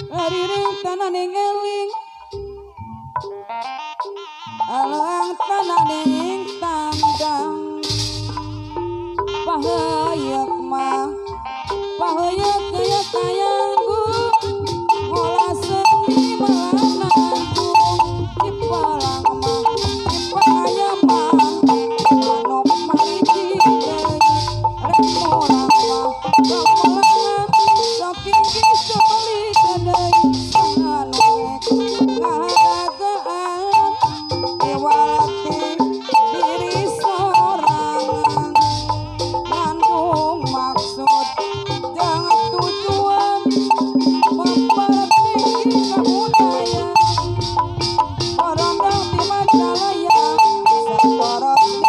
Ariring tananing eling alang tananing tandang pahayek mah pahayek kaya kayanggu ngolah seni malananggung di palang mah di pahayaman manuk mariji deui rek molang mah gamelangan saking disebeli deui sanganuek ngaharagaan ewalati diri sorangan ngandung maksud jangan tujuan mempertinggi kebudayaan barondong di Majalaya satorot di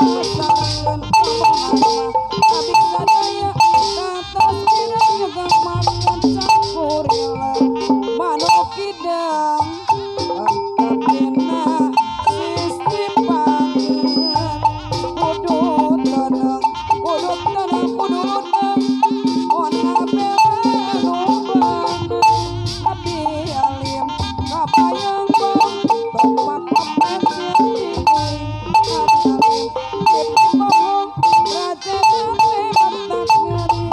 pasarkeun omongan mah abdi sadaya kantos kirang juga makan cangkurileng manuk kidang entepina sisi panger kudu teneng kudu teneng kudu teneng mun ngabela anu bener abdi alim kabayang bang topak kopet cing alim pipi bohong raja dene matak ngeri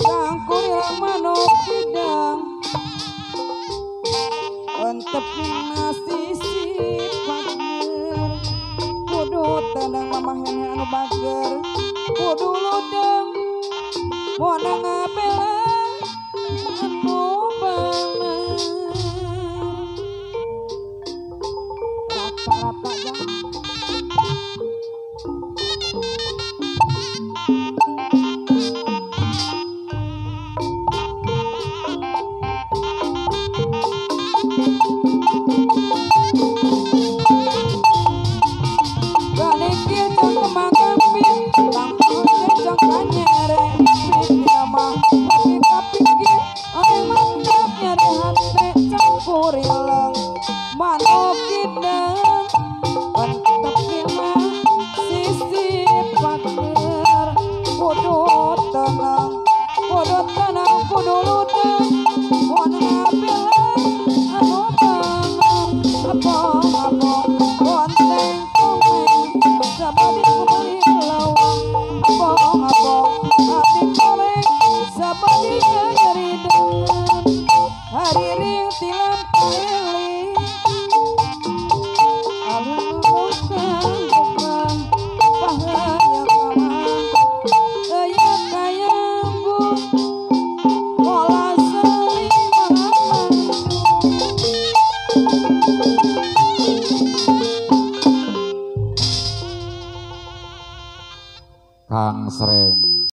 cangkurileng manuk kidang entepina sisi pager kudu tenang mamah hene anu bager kudu ludeng mun ngabela anu bener rata-rata jang. Ganikil jang kembang kempit langkah jang kanyere pikir mah tapi kapikir aing mantap nyari hate cangkurileng manuk kidang entepina sisi pager kudu tenang kudu tenang kudu ludeng mun ngabela anu bener abong-abong bonteng komeng sabadi kubeli lawang abong-abong abdi komeng sabadi nyeri dengan hariring tilam paeling alung bukang pahaya kamang aya kayanggu mola seli malamanggung. Kang Sreng.